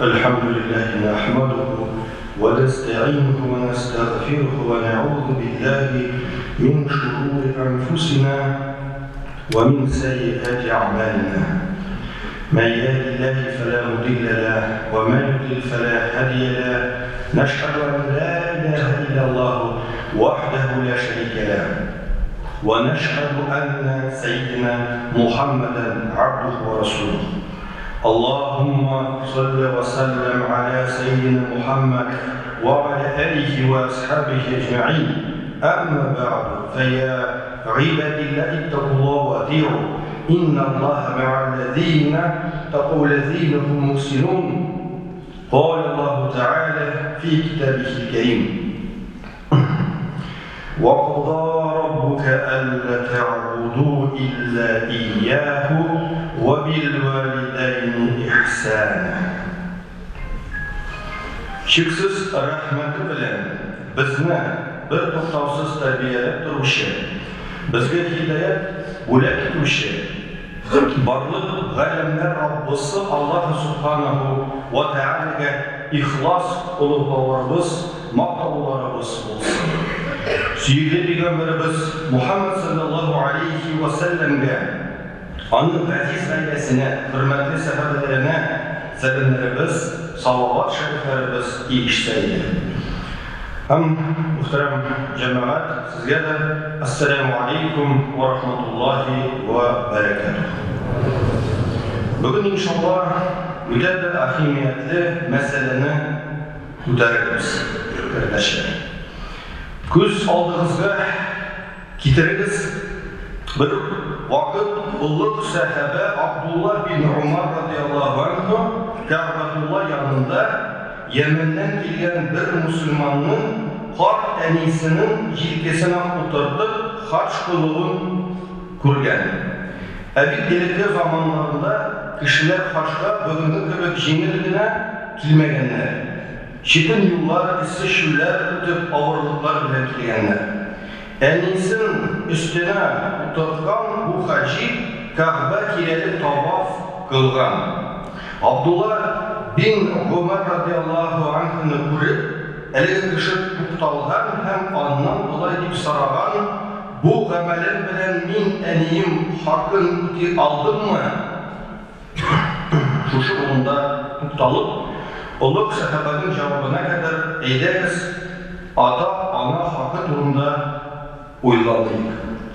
الحمد لله نحمده ونستعينه ونستغفره ونعوذ بالله من شرور أنفسنا ومن سيئات أعمالنا. من يهد الله فلا مضل له ومن يضلل فلا هادي له. نشهد أن لا إله إلا الله وحده لا شريك له، ونشهد أن سيدنا محمدا عبده ورسوله. اللهم صل وسلم على سيدنا محمد وعلى آله وأصحابه أجمعين. أما بعد، فيا عباد الله اتقوا الله وأطيعوا، إن الله مع الذين اتقوا الذين هم محسنون. قال الله تعالى في كتابه الكريم: وقضى ربك ألا تعبدوا إلا إياه وبالوالدين إحسانا. Чиксез рәхмәте белән безне бер туктаусыз тәрбияләп торучы, безгә һидаят бүләк итүче, барлык галәмнәр Раббысы Аллаһ Субханаһу ва Тәгаләгә ихлас олуглауларыбыз, мактауларыбыз булсын. Сөекле пәйгамбәребез Мухаммад саллаллаһу алейхи ва сәлләмгә, аның газиз гаиләсенә, хөрмәтле сәхабәләренә сәламнәребез, салават шәрифләребез ирешсә иде. Һәм мөхтәрәм җәмәгать, сезгә дә ассаламу алейкум ва рахматуллахи ва бәрәкәтүһ. Бүген иншалла үтә дә әһәмиятле мәсьәләне күтәрербез, кардәшләр. Күз алдыгызга китерегез, бер вакыт олуг сәхабә Абдулла бин Умар радиаллаһу анһу Кәгъбәтулла янында Йәмәннән килгән бер мусульманның карт әнисенең җилкәсенә утыртып хаҗ кылуын күргән. Ә бит элекке заманнарында кешеләр хаҗга бүгенге кебек җиңел генә килмәгәннәр. Читен юллар, эссе чүлләр үтеп, авырлыклар белән килгәннәр. Әнисен өстенә утырткан бу хаҗи Кәгъбә тирәли таваф кылган. Абдулла бин Гомәр радиаллаһу анһуны күреп, әлеге кеше тукталган һәм аннан болай дип сораган: "Бу гамәлем белән мин әнием хакын үти алдыммы?" Шушы урында тукталып, олуг сәхабәнең җавабына кадәр әйдәгез ата-ана хакы турында уйланыйк.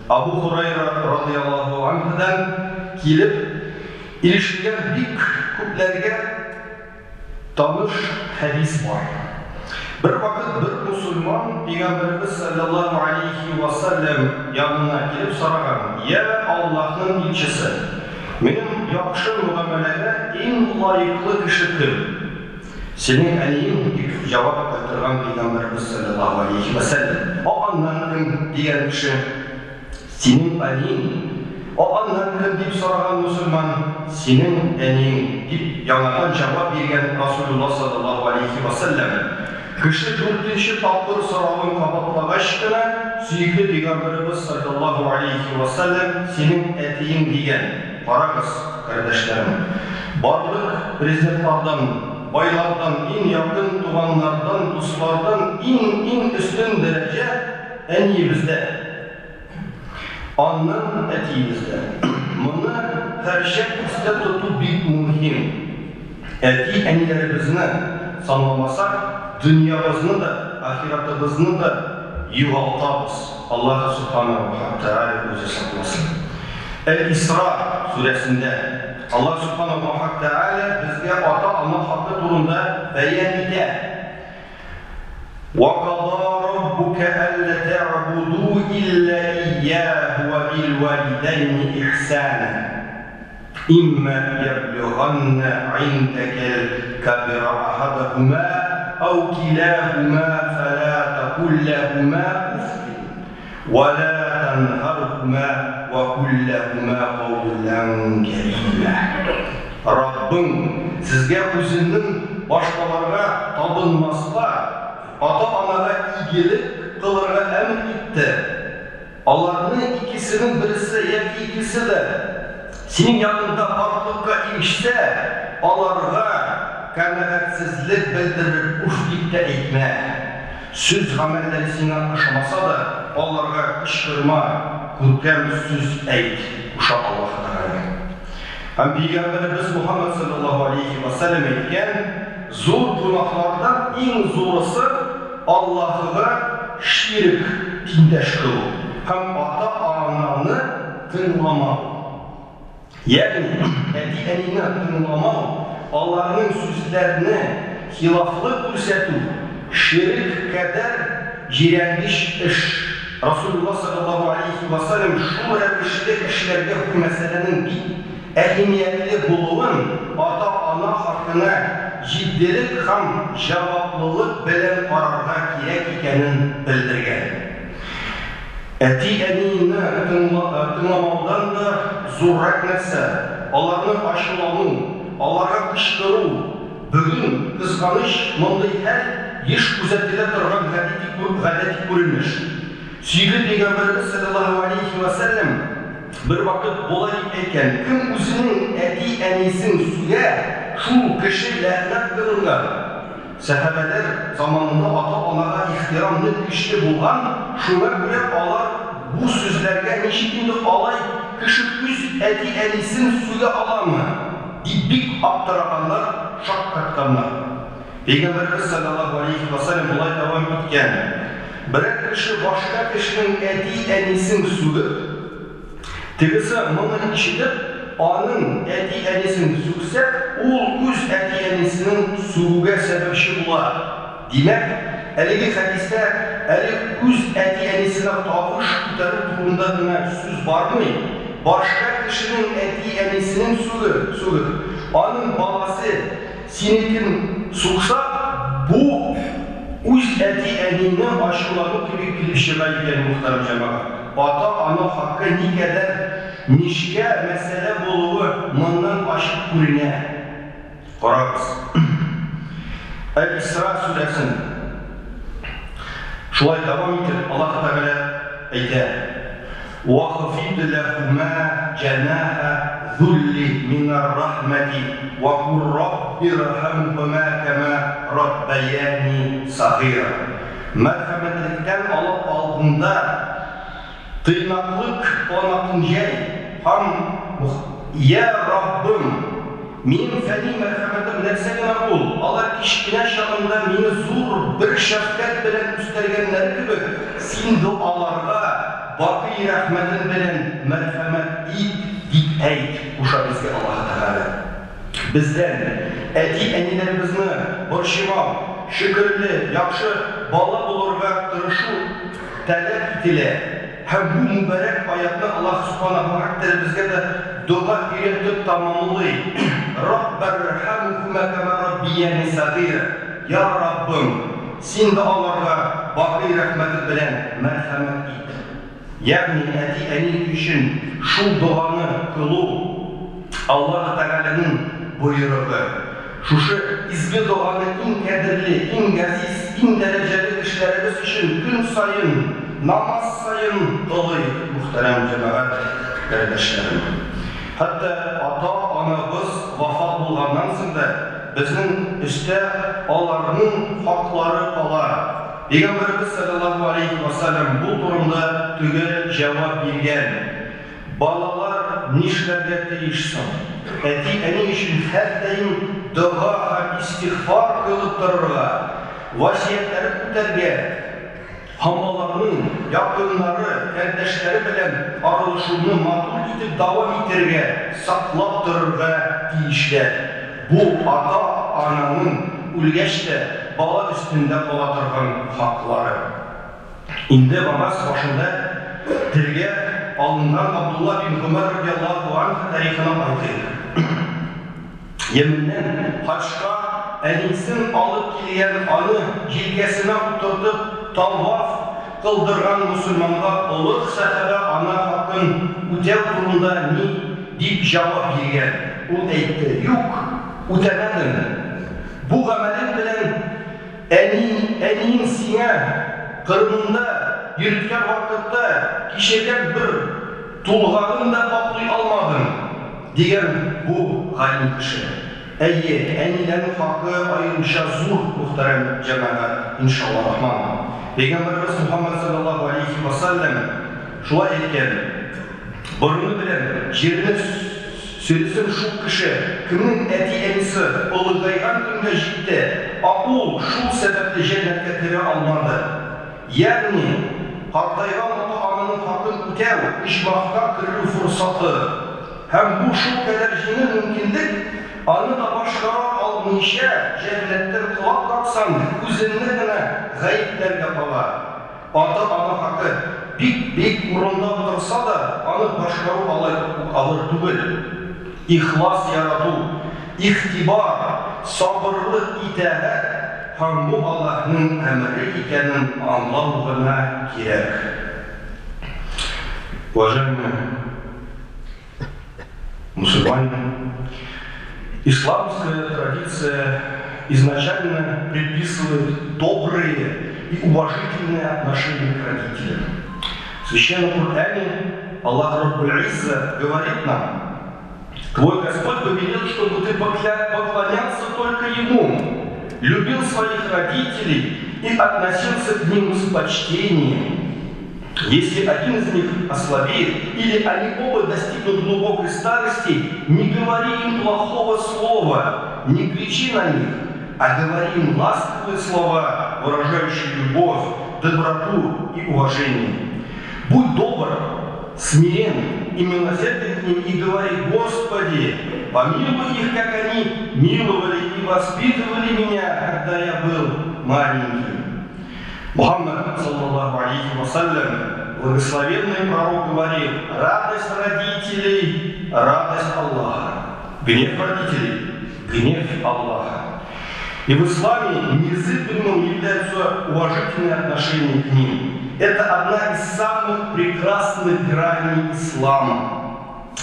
Абу Хурайра радиаллаһу анһудан килеп ирешелгән бик күпләргә таныш хәдис бар. Бер вакыт бер мусульман пәйгамбәребез саллаллаһу алейхи ва сәлләм янына килеп сораган: "Я Аллаһның илчесе, минем яхшы мөгамәләгә иң лаеклы кеше кем?" "Синең әниең", дип җавап кайтарган пәйгамбәребез саллаллаһу алейхи ва сәлләм. "Ә аннан кем?" дигән кеше. "Синең әниең". "Ә аннан кем?" дип сораган мусульман. "Синең әниең", дип яңадан җавап биргән Расулулла саллаллаһу алейхи ва сәлләм. Кеше дүртенче тапкыр соравын кабатлагач кына сөекле пәйгамбәребез саллаллаһу алейхи ва сәлләм "Синең әтиең" дигән. Карагыз, кардәшләрем, барлык президентлардан, байлардан, иң якын туганнардан, дуслардан иң-иң өстен дәрәҗә әниебездә. Аннан әтиебездә. Моны һәрчак истә тоту бик мөһим. Әти-әниләребезне санламасак, дөньябызны да, ахиратыбызны да югалтабыз. Аллаһ Субханаһу ва Тәгалә үзе сакласын. Әл-Исра сүрәсендә Аллаһ Субханаһу ва Тәгалә безгә ата-ана хакы турында бәян итә. وَقَضَى رَبُّكَ أَلَّا تَعْبُدُوا إِلَّا إِيَّاهُ وَبِالْوَالِدَيْنِ إِحْسَانًا إِمَّا يَبْلُغَنَّ عِندَكَ الْكَبَرَ أَحَدَهُمَا أَوْ كِلَاهُمَا فَلَا تَقُل لَّهُمَا أُفٍّ وَلَا تَنْهَرْهُمَا وَقُل لَّهُمَا قَوْلًا كَرِيمًا. Раббың сезгә үзенең башкаларга табынмаска, ата-анага игелек кылырга әмер итте. Аларның икесенең берсе яки икесе дә синең яныңда картлыкка ирешсә, аларга канәгатьсезлек белдереп, уф дип тә әйтмә. Сүз гамәлләре сиңа ошамаса да, аларга кычкырма, күркәм сүз әйт, куша Аллаһы Тәгалә. Һәм пәйгамбәребез Мухаммад саллаллаһу алейхи ва сәлләм әйткән, зур гөнаһлардан иң зурысы Аллаһыга ширк, тиңдәш кылу һәм ата-ананы тыңламау. Ягъни әти-әнине тыңламау, аларның сүзләренә хилафлык күрсәтү, ширек кадәр җирәнгеч эш. Расулулла салләллаһу галәйһи вә сәлләм шул рәвешле кешеләргә бу мәсьәләнең бик әһәмиятле булуын, ата-ана хакына җитдилек һәм җаваплылык белән карарга кирәк икәнен белдергән. Әти-әнине тыңламаудан да зуррак нәрсә, аларны ачулану, аларга кычкыру. Бүген, кызганыч, мондый хәл еш күзәтелә торган гадәти күренеш. Сөекле Пәйгамбәребез салләллаһу галәйһи вә сәлләм бервакыт болай дип әйткән, Кем үзенең әти-әнисен сүгә, шул кеше ләгънәт кылынган. Сәхабәләр заманында ата-анага ихтирам нык көчле булган, шуңа күрә алар бу сүзләргә ничек инде алай кеше үз әти-әнисен сүгә аламы? Дип бик аптыраганнар, шаккатканнар. Пәйгамбәребез салләллаһу галәйһи вә сәлләм болай дәвам иткән, Берәр кеше башка кешенең әти-әнисен сүгеп, тегесе моны ишетеп, аның әти-әнисен сүксә, ул үз әти-әнисенең сүгүгә сәбәпче була. Димәк, әлеге хәдистә әле үз әти-әнисенә тавыш күтәрү турында гына сүз бармый, башка кешенең әти-әнисенең сүгеп, аның баласы синекен сукса, бу үз әти-әнине ачулану кебек килеп чыга икән, мөхтәрәм җәмәгать. Ата-ана хакы никадәр нечкә мәсьәлә булуы моннан ачык күренә. Карагыз. Әл-Исра сүрәсен шулай дәвам итеп Аллаһ Тәгалә әйтә, Вахфид ләһүмә җәнәһә зулли минәр-рахмәти вә кур раббирхәмһүмә кәмә раббәяни сагыйра. Мәрхәмәтлектән алып алдында Тыйнаклык канатын җәй һәм Йә Раббым! Минем фәни мәрхәмәтем нәрсә генә ул? Алар кечкенә чагында мине зур бер шәфкать белән үстергәннәре кебек, Син дә аларга бакый рәхмәтең белән мәрхәмәт ит, дип әйт, куша безгә Аллаһы Тәгалә. Бездән, әти-әниләребезне борчымау, шөкерле, яхшы бала булырга тырышу таләп ителә. Һәм бу мөбарәк аятны Аллаһ Сүбхәнәһү вә Тәгалә безгә дә дога өйрәтеп тәмамлый, Раббәрхәмһүмә кәмә раббияни сәгыйрә, Я Раббым, Син дә аларга бакый рәхмәтең белән мәрхәмәт ит. Ягъни әти-әни өчен шул доганы кылу Аллаһы Тәгаләнең боерыгы. Шушы изге доганы иң кадерле, иң газиз, иң дәрәҗәле кешеләребез өчен көн саен, намаз саен кылыйк, мөхтәрәм җәмәгать, кардәшләрем. Хәтта ата-анабыз вафат булганнан соң да безнең өстә аларның хаклары кала. Пәйгамбәребез салләллаһу алейһи вә сәлләм бу турында төгәл җавап биргән. Балалар нишләргә тиеш соң? Әти-әни өчен һәрдаим дога һәм истигъфар кылып торырга, васыятьләрен үтәргә һәм аларның якыннары, кардәшләре белән аралашуны матур итеп дәвам итәргә, саклап торырга тиешләр. Бу ата-ананың үлгәч тә бала өстендә кала торган хаклары. Инде вәгазь башында телгә алынган Габдулла бин Гомәр радияллаһу анһу тарихына кайтыйк. Йәмәннән хаҗга әнисен алып килгән, аны җилкәсенә утыртып таваф кылдырган мөселманга олуг сәхабә ана хакын үтәү турында ни дип җавап биргән? Ул әйтте, Юк, үтәмәдем. Бу гамәлең белән Әни, әниең сиңа карынында йөрткән вакытта кичергән бер тулгагын да каплый алмадың, дигән бу галим кеше. Әйе, әниләрнең хакы аеруча зур, мөхтәрәм җәмәгать, иншалла рахман. Пәйгамбәребез Мухаммад саллаллаһу алейхи ва саллям шулай әйткән: Борыны белән җирне сөресен шул кеше, кемнең әти-әнисе олыгайган көнгә җитте, ә ул шул сәбәпле җәннәткә керә алмады. Ягъни, картайган ата-ананың хакын үтәү, оҗмахка керү форсаты. Һәм бу шулкадәр җиңел мөмкинлек, аны да башкара алмыйча җәннәттән колак каксаң, үзеңне генә гаепләргә кала. Ата-ана хакы бик-бик урында торса да, аны башкару алай ук авыр түгел. Ихлас ярату, игътибар, сабырлык, итагать һәм бу Аллаһның әмере икәнен аңлау гына кирәк. Уважаемые мусульмане, исламская традиция изначально предписывает добрые и уважительные отношения к родителям. В Священном Коране Аллах Раббуль Изза говорит нам: «Твой Господь повелел, чтобы ты поклонялся только Ему, любил своих родителей и относился к ним с почтением. Если один из них ослабеет или они оба достигнут глубокой старости, не говори им плохого слова, не кричи на них, а говори им ласковые слова, выражающие любовь, доброту и уважение. Будь добр, смирен и милосерден к ним и говори: Господи, помилуй их, как они миловали и воспитывали меня, когда я был маленький». Мухаммад, саллаллаху алейхи вассалям, благословенный пророк, говорил: радость родителей – радость Аллаха, гнев родителей – гнев Аллаха. И в исламе незыблемым являются уважительные отношения к ним. Это одна из самых прекрасных граней ислама.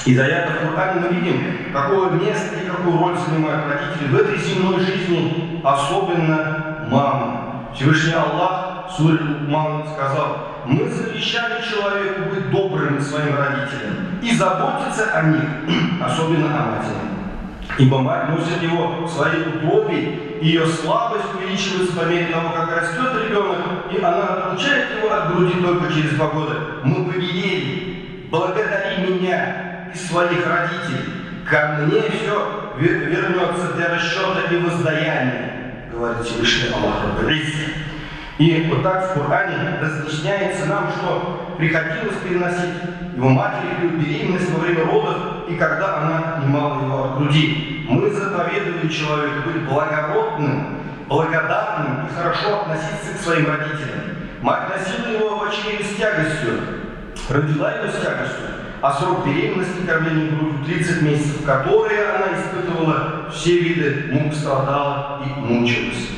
Из аятов Корана мы видим, какое место и какую роль занимают родители в этой земной жизни, особенно мама. Всевышний Аллах, суре Лукман, сказал: «Мы завещали человеку быть добрым своим родителям и заботиться о них, особенно о матери. Ибо мать носит его в своей утробе, ее слабость увеличивается по мере того, как растет ребенок, и она отлучает его от груди только через 2 года. Мы повелели: благодари меня и своих родителей, ко мне все вернется для расчета и воздаяния», говорит Всевышний Аллах. И вот так в Коране разъясняется нам, что приходилось переносить его матери беременность во время родов и когда она отнимала его от груди. Мы заповедовали человеку быть благородным, благодарным и хорошо относиться к своим родителям. Мать носила его в чреве с тягостью, родила его с тягостью, а срок беременности кормления грудью 30 месяцев, которые она испытывала все виды мук, страдала и мучилась.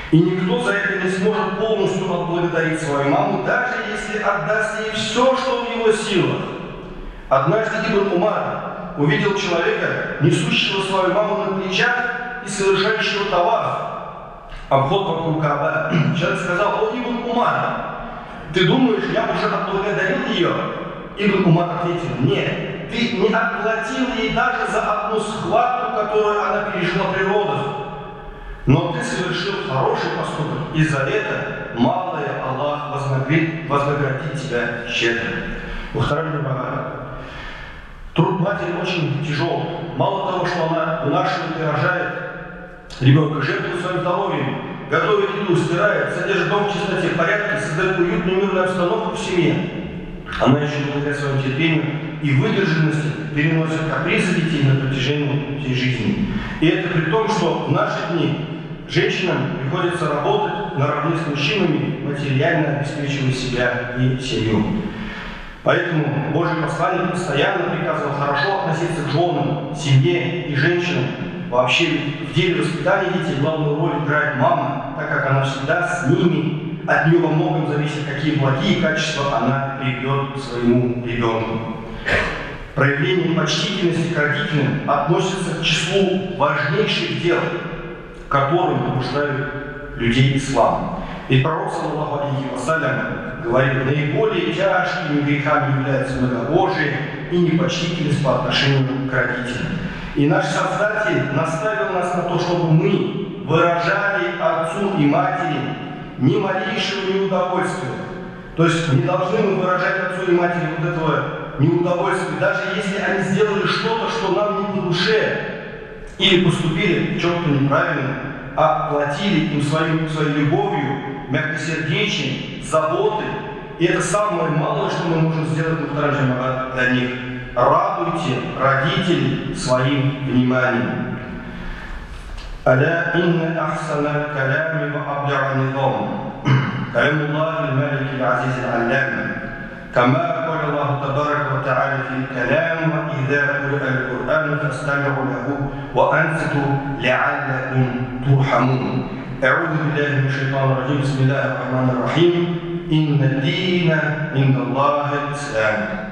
И никто за это не сможет полностью отблагодарить свою маму, даже если отдаст ей все, что в его силах. Однажды Ибн Умар увидел человека, несущего свою маму на плечах и совершающего таваф, обход вокруг Каабы. Человек сказал: «О, Ибн Умар, ты думаешь, я уже отблагодарил ее?» Ибн Умар ответил: «Нет, ты не отплатил ей даже за одну схватку, которую она пережила при родах. Но ты совершил хороший поступок, и за это малое Аллах вознаградит тебя щедро». Труд матери очень тяжел. Мало того, что она вынашивает и рожает ребенка, жертвует своим здоровьем, готовит еду, стирает, содержит дом в чистоте, в порядке, создает уютную мирную обстановку в семье. Она еще благодаря своему терпению и выдержанности переносит капризы детей на протяжении всей жизни. И это при том, что в наши дни женщинам приходится работать наравне с мужчинами, материально обеспечивая себя и семью. Поэтому Божий посланник постоянно приказывал хорошо относиться к женам, семье и женщинам. Вообще в деле воспитания детей главную роль играет мама, так как она всегда с ними. От нее во многом зависит, какие благие качества она приведет своему ребенку. Проявление почтительности к родителям относится к числу важнейших дел, которым побуждают людей ислам. И пророк, саллаллаху алейхи вассалям, говорил: наиболее тяжкими грехами являются многобожие и непочтительность по отношению к родителям. И наш Создатель наставил нас на то, чтобы мы выражали отцу и матери ни малейшего неудовольствия. То есть не должны мы выражать отцу и матери вот этого неудовольствия, даже если они сделали что-то, что нам не по душе, или поступили в чем-то неправильно, а платили им своей любовью, мягкосердечием, заботой. И это самое малое, что мы можем сделать для них. Радуйте родителей своим вниманием. ألا إن أحسن الكلام وأبلغ النظام كلام الله الملك العزيز العلام كما قال الله تبارك وتعالى في الكلام وإذا قرئ القرآن فاستمعوا له وأنصتوا لعلكم ترحمون. أعوذ بالله من الشيطان الرجيم. بسم الله الرحمن الرحيم. إن الدين عند الله الإسلام.